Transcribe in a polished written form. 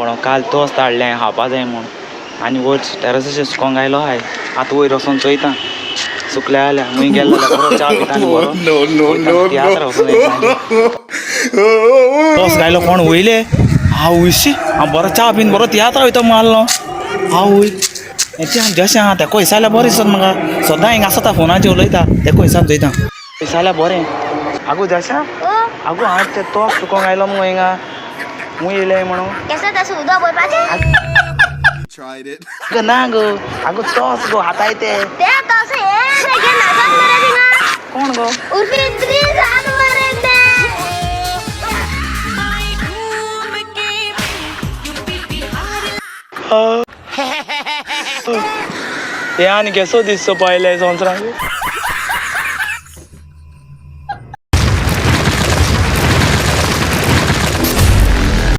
म्हणून काल तोस हाडलें खावपा जाय म्हूण आनी वयर टेरसाचेर सुकोंक आयलो हाय. आतां वयर वचोन चोयता सुकल्या जाल्यार खूंय गेलो जाल्यार बरो च्या पिता आनी बरो तियात्र वचून. तोस गायलो कोण वयले आवयशी. हांव बरो च्या पिन बरो तियात्र वयता मारलो आवय. हेचें जशें आहा तेको हिसाल्यार बरें दिसत म्हाका. सदां हिंगा आसता फोनाचेर उलयता तेको हिसाब चोयता हिसाल्यार बरें. आगो जशा, आगो हांव ते तोस सुकोंक आयलो मुगो हिंगा. खूंय येयलें म्हणून गो ना गो. आगो तोस गो हाताय ते कोण गो? हे आनी केसो दिसचो पळयले संवसाराक.